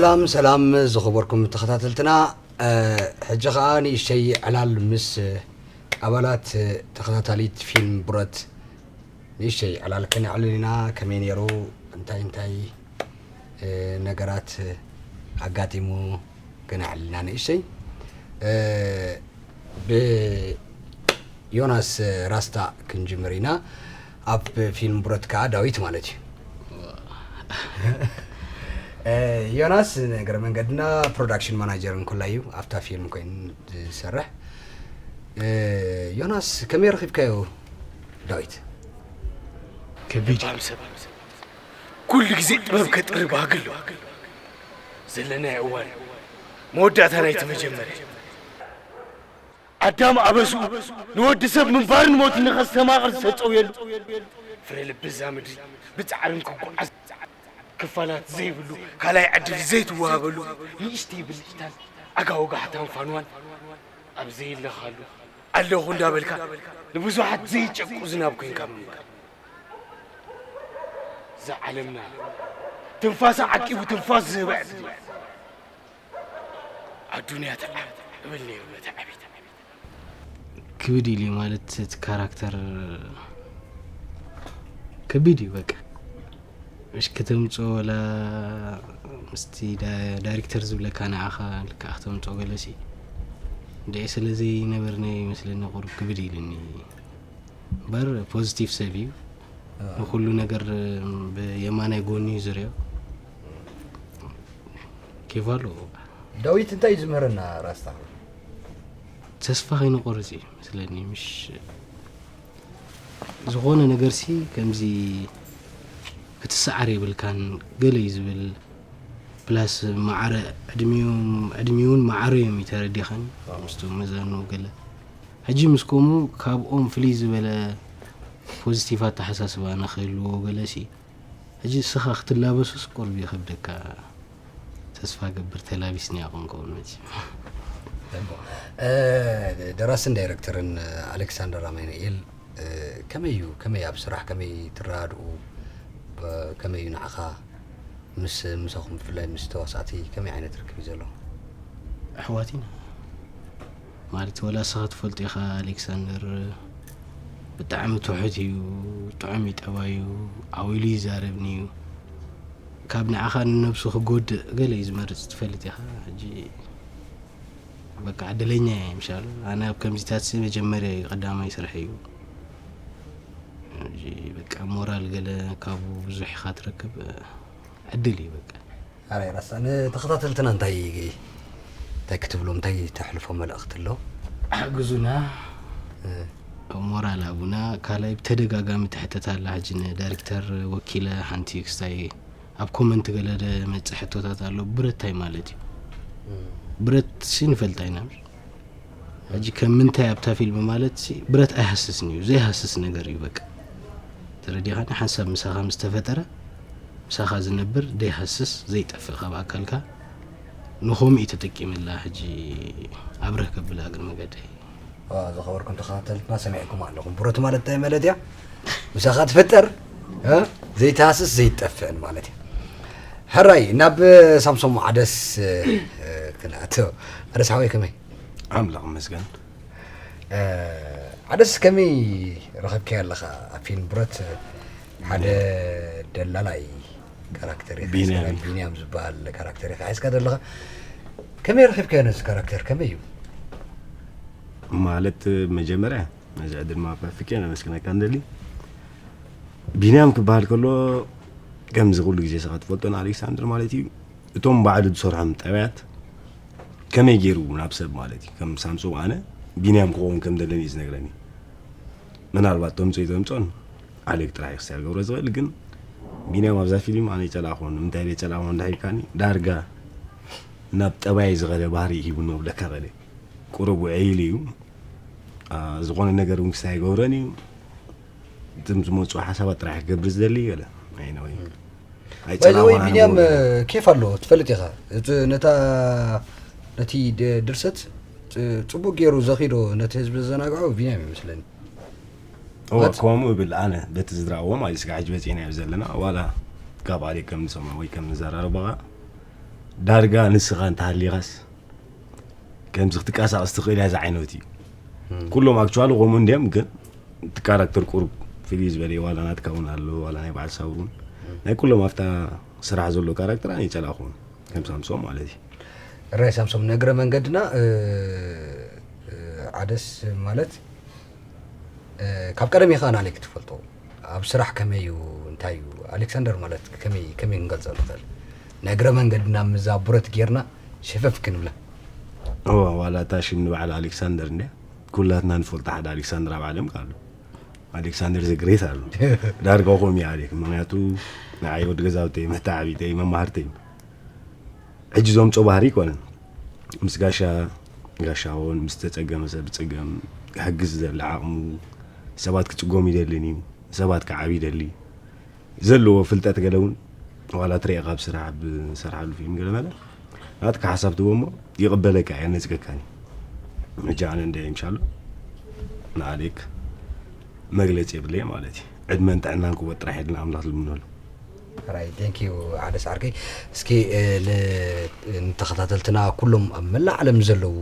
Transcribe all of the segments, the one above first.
ሰላም ሰላም ዝኸበርኩም ተኸታተልትና፣ ሕጂ ኸኣ ንእሽተይ ዕላል ምስ ኣባላት ተኸታታሊት ፊልም ብረት ንእሽተይ ዕላል ከነዕልል ኢና። ከመይ ነይሩ፣ እንታይ እንታይ ነገራት ኣጋጢሙ ከነዕልል ኢና ንእሽተይ። ብዮናስ ራስታ ክንጅምር ኢና። ኣብ ፊልም ብረት ከኣ ዳዊት ማለት እዩ። ዮናስ ንእግረ መንገድና ፕሮዳክሽን ማናጀር እንኩላ እዩ ኣብታ ፊልም ኮይኑ ዝሰርሕ። ዮናስ ከመይ ረኺብካዮ ዳዊት? ከቢድ እዩ። ሰብ ኩሉ ግዜ ጥበብ ከጥሪ ባህጊ ኣለዎ። ዘለናዮ እዋን መወዳእታ ናይቲ መጀመርያ። ኣዳም ኣበስኡ ንወዲ ሰብ ምንባርን ሞትን ንኸስተማቕር ዝተጸውየሉ፣ ፍረ ልቢ እዛ ምድሪ ብጻዕርን ክጓዓዝ ክፋላት ዘይብሉ፣ ካልኣይ ዕድል ዘይትወሃበሉ፣ ንእሽተይ ብልጭታን ኣጋ ወጋሕታን ፋንዋን ኣብ ዘይለኻሉ ኣለኹ እንዳበልካ ንብዙሓት ዘይጨቁ ዝናብ ኮይንካ ምንባር። እዛ ዓለምና ትንፋሳ ዓቂቡ ትንፋስ ዝህባ ዕድል። ኣዱንያ ተዓብ እብል ነይሩ ነቲ ዓብይቲ። ክብድ ኢሉ ማለት እቲ ካራክተር ከቢድ እዩ። በቃ ምሽ ከተምፅኦ ወላ ምስቲ ዳይሬክተር ዝብለካ ንዓኻ ልክዓ ከተምፅኦ ገለሲ እንደ ስለ ዘይነበርና ይመስለኒ ቁሩብ ክብድ ኢልኒ። እምበር ፖዚቲቭ ሰብ እዩ። ንኩሉ ነገር ብየማናይ ጎኒ እዩ ዝሪኦ። ኬፍ ኣለዎ። ዳዊት እንታይ እዩ ዝምህረና ራስታ? ተስፋ ከይነቆርፅ እዩ መስለኒ። ምሽ ዝኾነ ነገርሲ ከምዚ ክትሰዓር የብልካን ገለ እዩ ዝብል። ፕላስ ማዕረ ዕድሚውን ማዕረ እዮም እዩ ተረዲኻኒ። ምስቶም መዛኑ ገለ ሕጂ ምስ ከምኡ ካብኦም ፍልይ ዝበለ ፖዚቲቭ ኣተሓሳስባ ንክህልዎ ገለሲ ሕጂ እስኻ ክትላበሱስ ቁሩብ ይኸብደካ። ተስፋ ገብር ተላቢስናዮ ክንከውን መቸም። ደራስን ዳይረክተርን ኣሌክሳንደር ኣማኑኤል ከመይ እዩ? ከመይ ኣብ ስራሕ ከመይ ትረዳድኡ? ከመይ እዩ ንዓኻ ምስ ምሳኹም ብፍላይ ምስ ተዋሳእቲ ከመይ ዓይነት ርክብ እዩ ዘሎ? ኣሕዋት ኢና ማለት ወላ ንስኻ ትፈልጦ ኢኻ ኣሌክሳንደር ብጣዕሚ ትሑት እዩ፣ ጥዑም እዩ ጠባዩ፣ ዓው ኢሉ ይዛረብኒ እዩ። ካብ ንዓኻ ንነብሱ ክጎድእ ገለ እዩ ዝመርጽ ትፈልጥ ኢኻ። ሕጂ በቃ ዕድለኛ እየ ምሻሉ ኣነ ኣብ ከምዚታት መጀመርያ እዩ ቀዳማይ ስርሐይ እዩ። ሕጂ በቃ ሞራል ገለ ካብኡ ብዙሕ ኢኻ ትረክብ። ዕድል እዩ በቃ። ኣራይ ራሳ ንተኸታተልትና እንታይ እንታይ ክትብሎም እንታይ ተሕልፎ መልእኽቲ ኣሎ? ሓግዙና። ሞራል ኣቡና ካልኣይ ብተደጋጋሚ ትሕተት ኣላ ሕጂ ንዳይሬክተር ወኪለ ሓንቲ ክስታይ ኣብ ኮመንት ገለ መጽእ ሕቶታት ኣሎ ብረት እንታይ ማለት እዩ? ብረት ሲ ንፈልጣ ኢና። ሕጂ ከም ምንታይ ኣብታ ፊልም ማለት ሲ ብረት ኣይሃስስን እዩ ዘይሃስስ ነገር እዩ በቃ ተረዲኻኒ ሓንሳብ ምሳኻ ምስ ተፈጠረ ምሳኻ ዝነብር ዘይሃስስ ዘይጠፍእ ካብ ኣካልካ ንኸምኡ እዩ ተጠቂምላ ሕጂ ኣብርህ ከብላ እግሪ መገደይ ዝኸበርኩም ተኸታተልትና ሰሚዕኩም ኣለኹም ብረት ማለት እንታይ ማለት እያ ምሳኻ ትፍጠር ዘይትሃስስ ዘይትጠፍእን ማለት እያ ሕራይ ናብ ሳምሶም ዓደስ ክንኣቶ ዓደስ ሓወይ ከመይ ኣምላኽ ይመስገን። ዓደስ ከመይ ረኸብካዮ ኣለኻ? ኣብ ፊልም ብረት ሓደ ደላላይ ካራክተር ኢኻ ሒዝካ፣ ቢንያም። ቢንያም ዝበሃል ካራክተር ኢኻ ሒዝካ ዘለኻ። ከመይ ረኺብካዮ ነዚ ካራክተር? ከመይ እዩ? ማለት መጀመርያ ነዚ ዕድል ምሃብካ ፍቄ ነመስግነካ ንደሊ። ቢንያም ክበሃል ከሎ ከምዚ ኩሉ ግዜ ስኻ ትፈልጦ ንኣሌክሳንደር ማለት እዩ እቶም ባዕሉ ዝሰርሖም ጠባያት ከመይ ገይሩ ናብ ሰብ ማለት እዩ ከም ሳምሶም ኣነ ቢንያም ክኸውን ከም ዘለኒ እዩ ዝነግረኒ ምናልባት ተምፅኦ ይተምፆን ኣሌክ ጥራሕ እዩ ክሳብ ገብሮ ዝኽእል ግን ቢንያም ኣብዛ ፊልም ኣነ ይፀላእኹ ንምንታይ ኢለ ይፀላእኹ እንድሕር ኢልካኒ ዳርጋ ናብ ጠባይ ዝኸደ ባህሪ እዩ ሂቡኒ ክብለካ ኸእል ቁሩብ ውዕይሉ እዩ ዝኾነ ነገር እውን ክሳብ ይገብረን እዩ እቶም ዝመፁ ሓሳባት ጥራሕ ክገብር ዝደሊ ገለ ኣይነወይ ባይዘወይ ቢንያም ኬፍ ኣለዎ ትፈልጥ ኢኻ እቲ ነታ ነቲ ድርሰት ፅቡቅ ገይሩ ዘኺዶ ነቲ ህዝቢ ዘዘናግዖ ቢንያም ይመስለኒ ከምኡ እብል ኣነ በቲ ዝረኣዎ ማለት ስጋ ሕጂ በፂዕናዮ ዘለና ዋላ ካብ ኣሌ ከም ንሰምዖ ወይ ከም ንዘራረቦ ኸዓ ዳርጋ ንስኻ እንተሃሊኻስ ከምዚ ክትቀሳቐስ ትኽእል እያ ዝዓይነቱ እዩ። ኩሎም ኣክቹዋሊ ከምኡ እንዲዮም፣ ግን እቲ ካራክተር ቁሩብ ፍልይ ዝበለ እዩ። ዋላ ናትካ እውን ኣሎ፣ ዋላ ናይ በዓል ሳውር እውን፣ ናይ ኩሎም ኣብታ ስራሕ ዘሎ ካራክተር ኣነ ይጸላእኹ እውን፣ ከም ሳምሶም ማለት እዩ። ራይ ሳምሶም፣ ንእግረ መንገድና ዓደስ ማለት ካብ ቀደም ኢኻ ናሌክ ትፈልጦ? ኣብ ስራሕ ከመይ እዩ? እንታይ እዩ ኣሌክሳንደር ማለት? ከመይ ከመይ ክንገልጸሉ ንኽእል? ንእግረ መንገድና ምዛ ብረት ጌርና ሸፈፍ ክንብላ። እዋ ዋላ እታ ሽም ንባዕል ኣሌክሳንደር እንድያ፣ ኩላትና ንፈልጦ ሓደ ኣሌክሳንደር ኣብ ዓለም ኣሎ። ኣሌክሳንደር ዘግሬት ኣሎ። ዳርጋ ከምኡ እዩ ኣሌክ፣ ምክንያቱ ንዓይ ወዲ ገዛውተይ፣ መተዓቢተይ፣ መማህርተይ እዩ። ሕጂ ዘምጾ ባህሪ ኣይኮነን። ምስ ጋሻ ጋሻውን ምስ ተጸገመ ሰብ ጸገም ክሕግዝ ዝደሊ ዓቕሙ፣ ሰባት ክጽጎም ይደልን እዩ፣ ሰባት ክዓብ ይደሊ፣ ዘለዎ ፍልጠት ገለ እውን ዋላ ትሪኦ ካብ ስራሕ ብሰርሓሉ ፊልም ገለ መለ ናትካ ሓሳብ ትቦ እሞ ይቕበለካ እየ፣ ነጽገካን እዩ። ሕጂ ኣነ እንደ ምሻሉ ንኣሌክ መግለጺ የብለየ ማለት እዩ። ዕድመን ጥዕናን ክወ ጥራሕ የድና ኣምላኽ ዝልምነሉ። ራይ ቴንክ ዩ ሓደ ሳዕርከይ። እስኪ ንተኸታተልትና ኩሎም ኣብ መላእ ዓለም ዘለዉ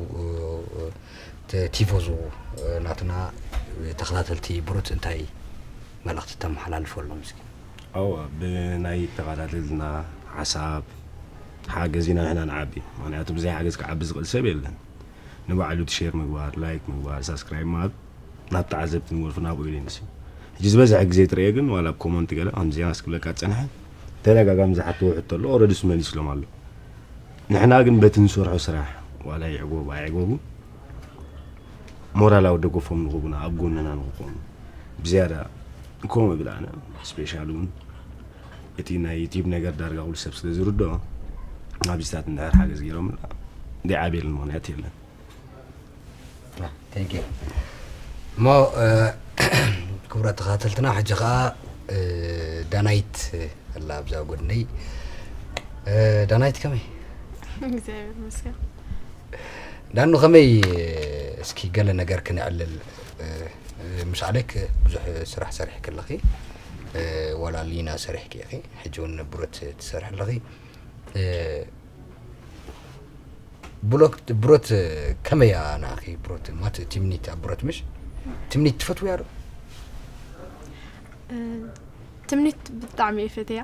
ቲፎዞ ናትና ተኸታተልቲ ብሩት እንታይ መልእኽቲ ተመሓላልፈሎም እስኪ? ኣዋ ብናይ ተኸታተልና ሓሳብ ሓገዝ ኢና ንሕና ንዓቢ። ምክንያቱ ብዘይ ሓገዝ ክዓቢ ዝኽእል ሰብ የለን። ንባዕሉ እቲ ሼር ምግባር፣ ላይክ ምግባር፣ ሳብስክራይብ ምሃብ ናብ ተዓዘብቲ ንወልፉ ናብኡ ኢሉ ይንስ። ሕጂ ዝበዝሐ ግዜ ትርእዮ ግን ዋላ ኣብ ኮመንት ገለ ከምዚኣ ክብለካ ዝጸንሐ ተደጋጋሚ ዝሓትዎ ሕቶ ኣሎ። ኦረዲ እሱ መሊስሎም ኣሎ። ንሕና ግን በቲ ንሰርሖ ስራሕ ዋላ ይዕጎቡ ኣይዕጎቡ ሞራላዊ ደገፎም ንኽቡና ኣብ ጎንና ንኽኾኑ ብዝያዳ ከምኡ እብል ኣነ። ስፔሻል እውን እቲ ናይ ዩቲብ ነገር ዳርጋ ኩሉ ሰብ ስለ ዝርድኦ ኣብዚታት እንድሕር ሓገዝ ገይሮምና ዘይዓብየሉ ምኽንያት የለን። ቴንክ ዩ እሞ ክቡራት ተኸታተልትና ሕጂ ከዓ ዳናይት ኣላ ኣብዛ ጎድነይ። ዳናይት ከመይ? እግዚኣብሔር ይመስገን። ዳኑ ከመይ? እስኪ ገለ ነገር ክነዕልል። ምስ ኣሌክ ብዙሕ ስራሕ ሰሪሕኪ ኣለኺ፣ ዋላ ሊና ሰሪሕኪ ኢኺ፣ ሕጂ እውን ንብረት ትሰርሒ ኣለኺ። ብሎክ ብሮት ከመይ እያ ንዓኺ? ብሮት ማለት ትምኒት ኣብ ብሮት ምሽ ትምኒት ትፈትውያ ዶ? ትምኒት ብጣዕሚ እየ ፈትያ።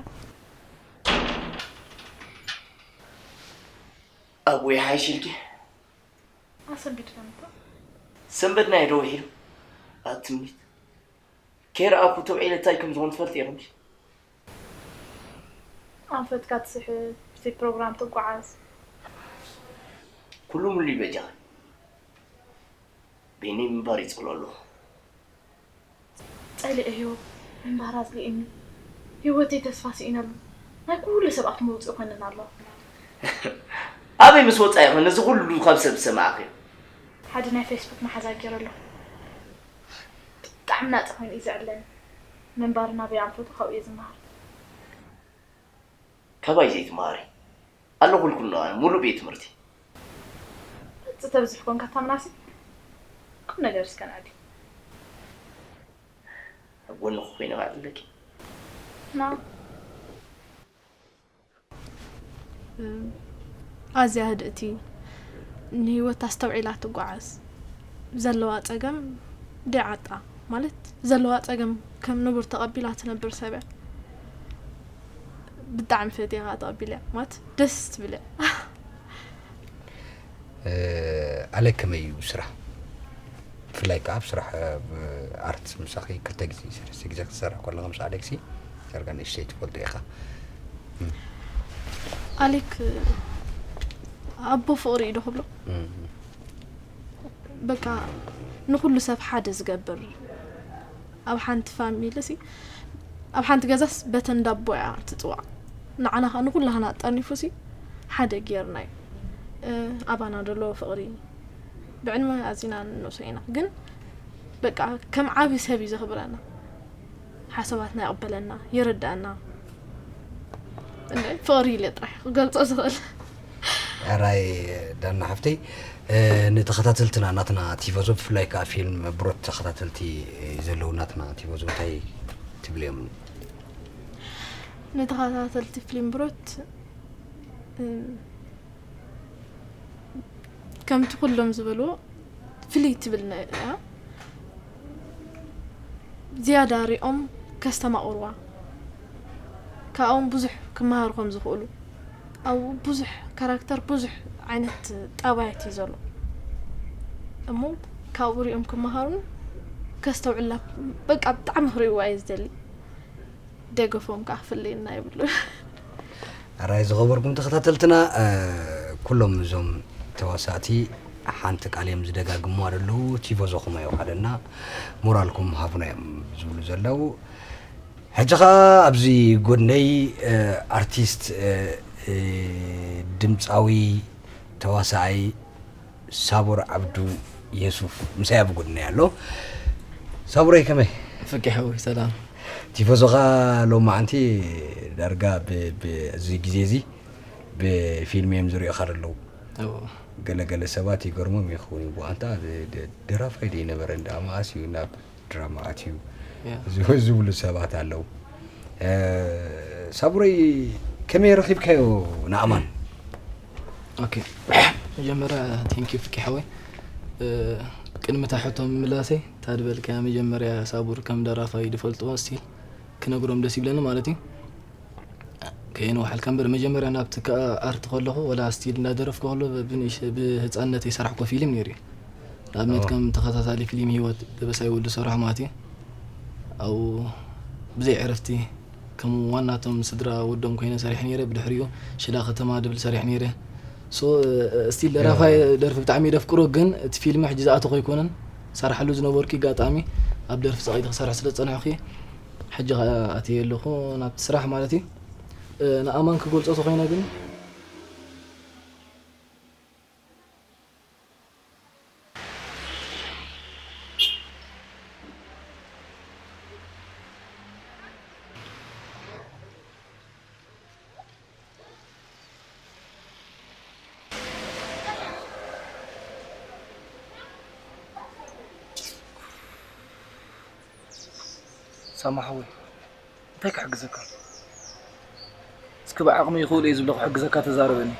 ኣቦይ ሓይሽ ኢልኪ ኣሰንቢድካ ምቶ ሰንበድና ዶ ውሒዱ ኣብ ትምኒት ከይረኣኹ ተውዒለ እንታይ ከም ዝኾን ትፈልጥ ኢኹም ኣንፈትካ ትስሕብ ብቲ ፕሮግራም ትጓዓዝ ኩሉ ምሉ ይበጃ በይነይ ምንባር ይፅሎ ኣለኹ ፀሊኤዮ ምንባር ኣፅሊእኒ ህይወተይ ተስፋ ስኢነሉ ናይ ኩሉ ሰባት መውፅኢ ኮይነን ኣሎ ኣበይ ምስ ወፃ ይኾን ነዚ ኩሉ ካብ ሰብ ዝሰማዕኽዮ ሓደ ናይ ፌስቡክ መሓዛ ገይረ ኣለኹ ብጣዕሚ ናፃ ኮይኑ እዩ ዘዕለኒ ምንባር ናበይ ኣንፈቱ ካብኡ እየ ዝመሃር ካባይ ዘይትመሃሪ ኣለኹልኩ ኣለዋ ሙሉእ ቤት ትምህርቲ መፅ ተብዝሕ ኮንካ ታምናሲ ቁም ነገር እስከ ንኣዲ ኣብ ጎንኹ ኮይነ ኣለኪ ና ኣዝያ ህድእቲ ንህይወት ኣስተውዒላ ትጓዓዝ ዘለዋ ፀገም ደይዓጣ ማለት ዘለዋ ፀገም ከም ንቡር ተቐቢላ ትነብር ሰብ እያ ብጣዕሚ ፈትየ ከዓ ተቐቢለያ ማለት ደስ ትብል እያ ኣሌክ ከመይ እዩ ስራሕ ብፍላይ ከዓ ኣብ ስራሕ ኣርት ምሳኺ ክልተ ግዜ ሰለስተ ግዜ ክትሰርሕ ከለኻ ምስ ኣሌክሲ ዳርጋ ንእሽተይ ትፈልጦ ኢኻ ኣሌክ ኣቦ ፍቕሪ እዩ ዶ ክብሎ በቃ ንኩሉ ሰብ ሓደ ዝገብር ኣብ ሓንቲ ፋሚሊ ሲ ኣብ ሓንቲ ገዛስ በተን ዳቦ እያ ትፅዋዕ ንዓና ከዓ ንኩላህና ጠርኒፉ ሲ ሓደ ጌርና እዩ ኣባና ደሎ ፍቕሪ ብዕድመ ኣዚና ንንእሶ ኢና ግን በቃ ከም ዓቢ ሰብ እዩ ዘኽብረና ሓሳባትና ይቕበለና ይርዳና ፍቕሪ ኢለ ጥራሕ ክገልፆ ዝኽእል ራይ ዳና ሓፍተይ ንተኸታተልትና ናትና ቲፎዞ ብፍላይ ከዓ ፊልም ብሮት ተኸታተልቲ ዘለዉ ናትና ቲፎዞ እንታይ ትብልዮም ንተኸታተልቲ ፊልም ብሮት ከምቲ ኩሎም ዝበልዎ ፍልይ ትብል ነ-፣ እያ። ዝያዳ ሪኦም ከስተማቕርዋ፣ ካብኦም ብዙሕ ክመሃሩ ከም ዝኽእሉ፣ ኣብኡ ብዙሕ ካራክተር፣ ብዙሕ ዓይነት ጠባያት እዩ ዘሎ። እሞ ካብኡ ሪኦም ክመሃሩን ከስተውዕላ፣ በቃ ብጣዕሚ ክርእይዋ እየ ዝደሊ። ደገፎም ከዓ ክፍለየና የብሉን። ኣራይ ዝኸበርኩም ተኸታተልትና፣ እ፣ ኩሎም እዞም ተዋሳእቲ ሓንቲ ቃል እዮም ዝደጋግሙዋ ዘለዉ፣ ቲፎዞኹም ኣይውሓደና፣ ሞራልኩም ሃቡና እዮም ዝብሉ ዘለዉ። ሕጂ ኸዓ ኣብዚ ጎድነይ፣ እ፣ ኣርቲስት፣ እ፣ እ፣ ድምፃዊ፣ ተዋሳኣይ ሳቡር ዓብዱ የሱፍ ምሳይ ኣብ ጎድነይ ኣሎ። ሳቡረይ ከመይ? ፍቂ ሓወይ ሰላም። ቲፎዞኻ ሎማዓንቲ ዳርጋ ብ-፣ ብ-፣ እዚ ግዜ እዚ ብፊልም እዮም ዝርእዩኻ ዘለዉ። እዎ። ገለ ገለ ሰባት ይገርሞም ይኸውን እዩ። ብኣንታ ደ-፣ ደ-፣ ደራፋይ ዶ ይነበረ እንዳ መኣስ እዩ ናብ ድራማ ኣትዩ ያ። ዝ-፣ ዝብሉ ሰባት ኣለዉ። እ፣ ሳቡረይ ከመይ ረኺብካዮ ንኣማን? ኦኬ። መጀመርያ ቴንክ ዩ ፍቂ ሓወይ። እ፣ ቅድሚ እታ ሕቶ ምምላሰይ፣ እታ ዝበልካያ መጀመርያ ሳቡር ከም ደራፋይ ዝፈልጥዎ ስቲል ክነግሮም ደስ ይብለኒ ማለት እዩ። ከየንውሓልካ እምበር፣ መጀመርያ ናብቲ ከኣ ኣርት ከለኹ፣ ወላ ስቲል እንዳደረፍኩ ከሎ፣ ብንእሽ-፣ ብህጻንነተይ ሰራሕኮ ፊልም ነይሩ እዩ። ንኣብነት፣ ኦ። ከም ተኸታታሊ ፊልም ህይወት ደበሳይ ወዲ ሰርሖ ማለት እዩ። ኣብኡ ብዘይ ዕረፍቲ ከም ዋናቶም ስድራ ወዶም ኮይነ ሰሪሐ ነይረ። ብድሕሪኡ ሽላ ከተማ ድብል ሰሪሐ ነይረ። ሶ፣ ስቲል ደራፋይ ያ። ደርፊ ብጣዕሚ ደፍቅሮ፣ ግን እቲ ፊልም ሕጂ ዝኣተኹ ኣይኮነን። ሰራሕሉ ዝነበርኩ ኣጋጣሚ ኣብ ደርፊ ጸቒጢ ክሰርሕ ስለ ዝጸናሕኩ፣ ሕጂ ኸኣ ኣትየ ኣለኹ ናብቲ ስራሕ ማለት እዩ። እ፣ ንኣማን ክገልጾ ተኾይነ ግን፣ ሳማ ሓወይ፣ እንታይ ክሕግዘካ? እስኪ ብዓቕመይ ይኽእሎ እየ ዝብሎ ክሕግዘካ ተዛረበኒ።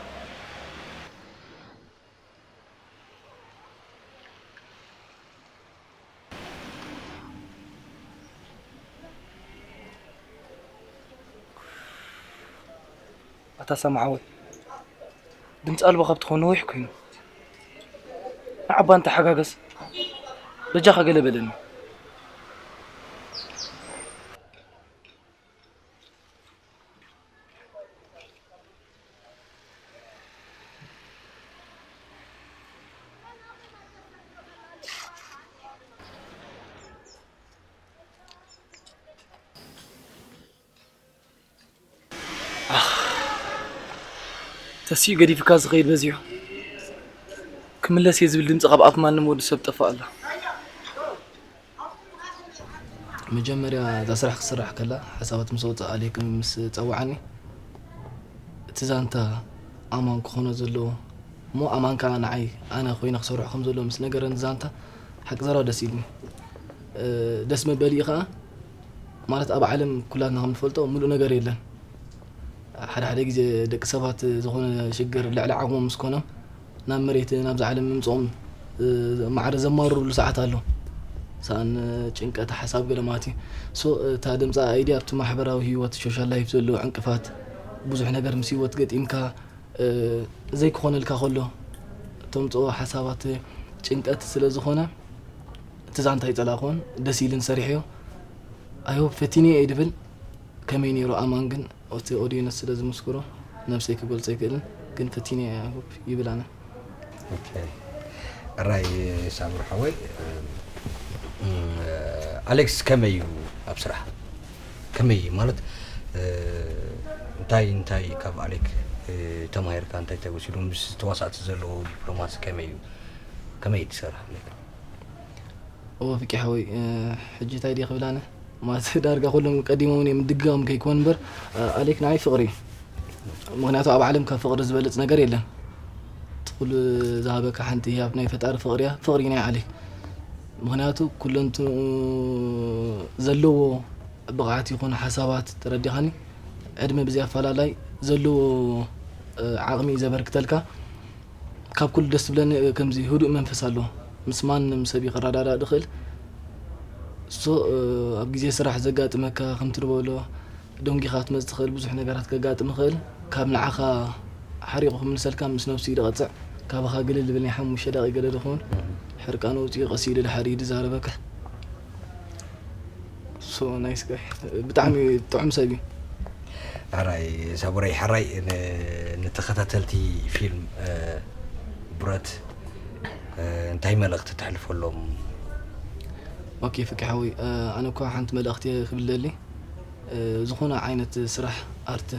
ኣታ ሳማ ሓወይ፣ ድምፂ ኣልቦ ካብ ትኾን ነዊሕ ኮይኑ። ንዓባ እንተሓጋገዝ፣ በጃኻ ገለ በለኒ። ኣኽ፣ ተሲኡ ገዲፍካ ዝኸይድ በዚሑ። ክምለስ እየ ዝብል ድምፂ ካብ ኣፍ ማንም ወዲ ሰብ ጠፍእ ኣሎ። መጀመርያ እዛ ስራሕ ክትስራሕ ከላ ሓሳባት ምስ ኣውፅኣ ኣሌክ ምስ ፀዋዓኒ፣ እቲ ዛንታ ኣማን ክኾኖ ዘለዎ እሞ ኣማን ከዓ ንዓይ ኣነ ኮይነ ክሰርሖ ከም ዘለዎ ምስ ነገረኒ ዛንታ ሓቂ ዘረባ ደስ ኢልኒ። እ፣ ደስ መበሊኡ ከዓ ማለት ኣብ ዓለም ኩላትና ከም ንፈልጦ ምሉእ ነገር የለን። ሓደ ሓደ ግዜ ደቂ ሰባት ዝኾነ ሽግር ልዕሊ ዓቕሞም ምስ ኮኖም ናብ መሬት ናብዛ ዓለም ምምፅኦም፣ እ፣ ማዕረ ዘማርሩሉ ሰዓት ኣሎ። ሰኣን ጭንቀት ሓሳብ ገለ ማለት እዩ። ሶ እታ ድምፂ ኣይዲ ኣብቲ ማሕበራዊ ህይወት ሶሻል ላይፍ ዘሎ ዕንቅፋት ብዙሕ ነገር ምስ ህይወት ገጢምካ፣ እ፣ ዘይክኾነልካ ከሎ ተምፅኦ ሓሳባት ጭንቀት ስለ ዝኾነ እቲ ዛንታ ይፀላእኩዎን ደስ ኢልን ሰሪሐዮ። ኣይ ሆፕ ፈቲንዮ እየ ድብል። ከመይ ነይሩ ኣማን ግን እቲ ኦዲየንስ ስለ ዝምስክሮ ነብሰይ ክገልጾ ኣይክእልን፣ ግን ፈቲነ እየ፣ I hope ይብል ኣነ። ኦኬ። ራይ ሳምር ሓወይ፣ እም፣ ኣሌክስ ከመይ እዩ ኣብ ስራሕ? ከመይ ማለት፣ እ፣ እንታይ እንታይ ካብ ኣሌክ፣ እ፣ ተማሂርካ፣ እንታይ እንታይ ወሲዱ? ምስ ተዋሳእቲ ዘለዎ ዲፕሎማሲ ከመይ እዩ? ከመይ እዩ ትሰርሕ ኣሌክ? እወ ፍቂ ሓወይ፣ እ፣ ሕጂ እንታይ ድየ ክብል ኣነ? ማለት ዳርጋ ኩሎም ቀዲሞም እዮም፣ ምድጋም ከይኮን እምበር፣ እ፣ ኣሌክ ንዓይ ፍቕሪ እዩ። ምኽንያቱ ኣብ ዓለም ካብ ፍቕሪ ዝበልጽ ነገር የለን። እቲ ኩሉ ዝሃበካ ሓንቲ ህያብ ናይ ፈጣሪ ፍቕሪ እያ፣ ፍቕሪ ናይ ኣሌክ። ምኽንያቱ ኩለንትኡ ዘለዎ ብቕዓት ይኹን ሓሳባት ተረዲኻኒ፣ ዕድመ ብዘይ ኣፈላላይ ዘለዎ፣ እ፣ ዓቕሚ እዩ ዘበርክተልካ። ካብ ኩሉ ደስ ዝብለኒ ከምዚ ህዱእ መንፈስ ኣለዎ። ምስ ማንም ሰብ እዩ ክረዳዳእ ዝኽእል። So ኣብ ግዜ ስራሕ ዘጋጥመካ ከምቲ ዝበሎ ደንጊኻ ክትመጽእ ትኽእል፣ ብዙሕ ነገራት ከጋጥም ይኽእል። ካብ ንዓኻ ሓሪቑ ክምልሰልካ ምስ ነብሱ እዩ ዝቐጽዕ። ካባኻ ግልል ዝብል ናይ ሓሙሽተ ደቂቕ ገለ ዝኸውን ሕርቃኑ ኣውጺኡ ቀስ ኢሉ ድሓር እዩ ዝዛረበካ። So nice guy። ብጣዕሚ ጥዑም ሰብ እዩ። ሕራይ ሳቡረይ፣ ሕራይ ንተኸታተልቲ ፊልም ብረት እንታይ መልእኽቲ ተሕልፈሎም? ኦኬ ፍቂ ሓወይ፣ ኣነ እኳ ሓንቲ መልእኽቲ ክብል ደሊ፣ ዝኾነ ዓይነት ስራሕ ኣርት፣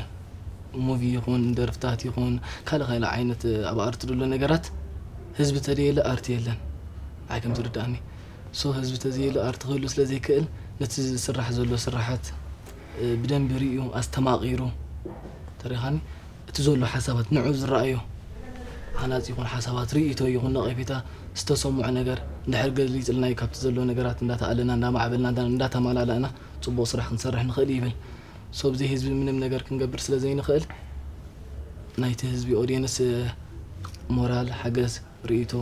ሙቪ ይኹን ደርፍታት ይኹን ካልእ ካልእ ዓይነት ኣብ ኣርት ዘሎ ነገራት ህዝቢ ተደየለ ኣርት የለን። ኣይ ከም ዝርዳእኒ። So ህዝቢ ተዘየለ ኣርት ክህሉ ስለ ዘይክእል፣ ነቲ ዝስራሕ ዘሎ ስራሓት ብደንቢ ርእዩ ኣስተማቒሩ፣ ተሪኻኒ፣ እቲ ዘሎ ሓሳባት ንዑ ዝረኣዮ ሃናፂ ይኹን ሓሳባት ርእይቶ ይኹን ነቐፌታ ዝተሰምዖ ነገር እንድሕር ገሊፅልናዩ ካብቲ ዘሎ ነገራት እንዳተኣለና እንዳማዕበልና እንዳ- እንዳተማላለእና ፅቡቕ ስራሕ ክንሰርሕ ንኽእል ይብል። So ብዘይ ህዝቢ ምንም ነገር ክንገብር ስለ ዘይንኽእል ናይቲ ህዝቢ ኦድየንስ ሞራል ሓገዝ ርእይቶ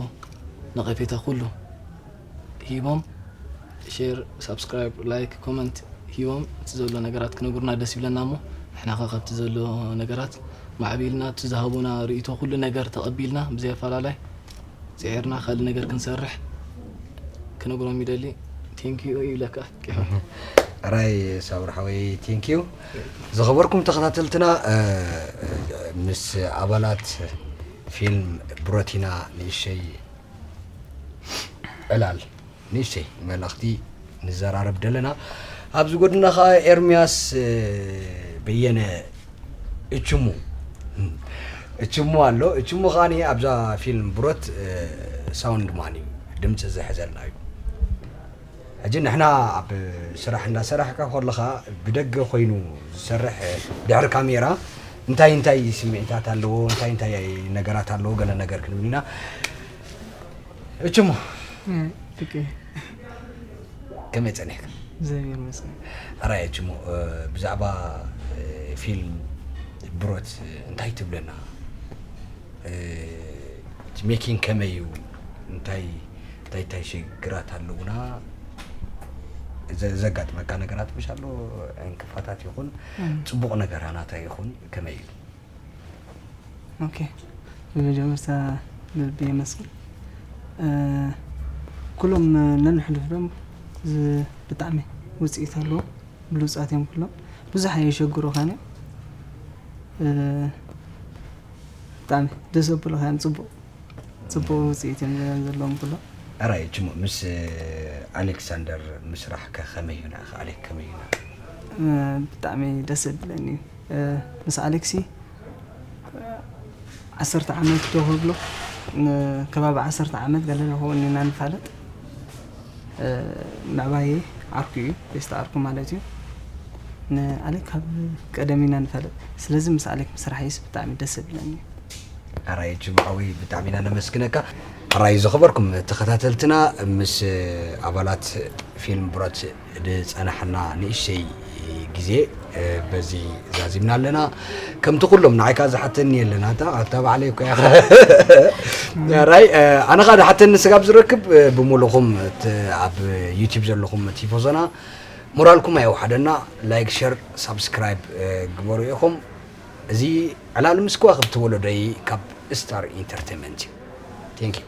ነቐፌታ ኩሉ ሂቦም share subscribe like comment ሂቦም እቲ ዘሎ ነገራት ክነግሩና ደስ ይብለና እሞ ንሕና ከ ካብቲ ዘሎ ነገራት ማዕቢልና እቲ ዝሃቡና ርእይቶ ኩሉ ነገር ተቐቢልና ብዘይ ኣፈላላይ ፅዒርና ካልእ ነገር ክንሰርሕ ክነግሮም ይደሊ። Thank you ይብለካ። ራይ ሳብር ሓወይ thank you። ዝኸበርኩም ተኸታተልትና ምስ ኣባላት ፊልም ብረቲና ንእሸይ ዕላል ንእሽተይ መልእኽቲ ንዘራረብ ደለና። ኣብዚ ጎድና ከዓ ኤርሚያስ በየነ እችሙ እችሙ ኣሎ። እችሙ ከዓ ኣብዛ ፊልም ብረት ሳውንድ ማን እዩ፣ ድምፂ ዝሕዘልና እዩ። ሕጂ ንሕና ኣብ ስራሕ እንዳሰራሕካ ከለኻ ብደገ ኮይኑ ዝሰርሕ ድሕሪ ካሜራ እንታይ እንታይ ስምዒታት ኣለዎ፣ እንታይ እንታይ ነገራት ኣለዎ፣ ገለ ነገር ክንብል ኢና። እችሞ ፍቄ ከመይ ጸኒሕካ? እግዚኣብሔር ይመስገን። ኣራይ እችሞ ብዛዕባ ፊልም ብሮት እንታይ ትብለና? ሜኪንግ ከመይ እዩ? እንታይ እንታይ እንታይ ሽግራት ኣለውና? ዘጋጥመካ ነገራት ምሽ ኣሎ፣ ዕንቅፋታት ይኹን ፅቡቕ ነገራናታ ይኹን ከመይ እዩ? ኦኬ፣ ብመጀመርታ ልቢ የመስግን። ኩሎም ነንሕድሕዶም ብጣዕሚ ውፅኢት ኣለዎም፣ ብሉፃት እዮም ኩሎም። ብዙሕ ኣየሸግሩኻን እዮም። ብጣዕሚ ደስ ዘብሉኻ እዮም። ፅቡቅ ፅቡቅ ውፅኢት እዮም ዘለዎም ኩሎም። ኣራይ እችሞ ምስ ኣሌክሳንደር ምስራሕ ከ ከመይ እዩ ንዓኻ? ኣሌክ ከመይ እዩ ንዓኻ? ብጣዕሚ ደስ ዘብለኒ እዩ። ምስ ኣሌክሲ ዓሰርተ ዓመት ዶ ክብሎ ከባቢ ዓሰርተ ዓመት ገለ ንኸውን ኢና ንፋለጥ። ምዕባየ ዓርኩ እዩ፣ ቤስት ዓርኩ ማለት እዩ። ንኣሌክ ካብ ቀደም ኢና ንፈልጥ፣ ስለዚ ምስ ኣሌክ ምስራሕ እዩስ ብጣዕሚ ደስ ዝብለኒ እዩ። ኣራይ ጅምዓዊ ብጣዕሚ ኢና ነመስግነካ። ኣራይ ዝኸበርኩም ተኸታተልትና ምስ ኣባላት ፊልም ብረት ዝጸናሕና ንእሽተይ ግዜ በዚ ዛዚምና ኣለና። ከምቲ ኩሎም ንዓይ ከኣ ዝሓተኒ የለን። ኣታ ኣታ ባዕለይ እኮ እያ። ራይ ኣነ ከኣ ዝሓተኒ ስጋብ ዝረክብ ብምሉኹም እቲ ኣብ ዩቲብ ዘለኹም ቲፎዞና ሞራልኩም ኣየውሓደና። ላይክ፣ ሸር፣ ሳብስክራይብ ግበሩ ኢኹም። እዚ ዕላል ምስ ከዋኽብቲ ወለዶይ ካብ ስታር ኢንተርቴንመንት እዩ። ቴንክ ዩ።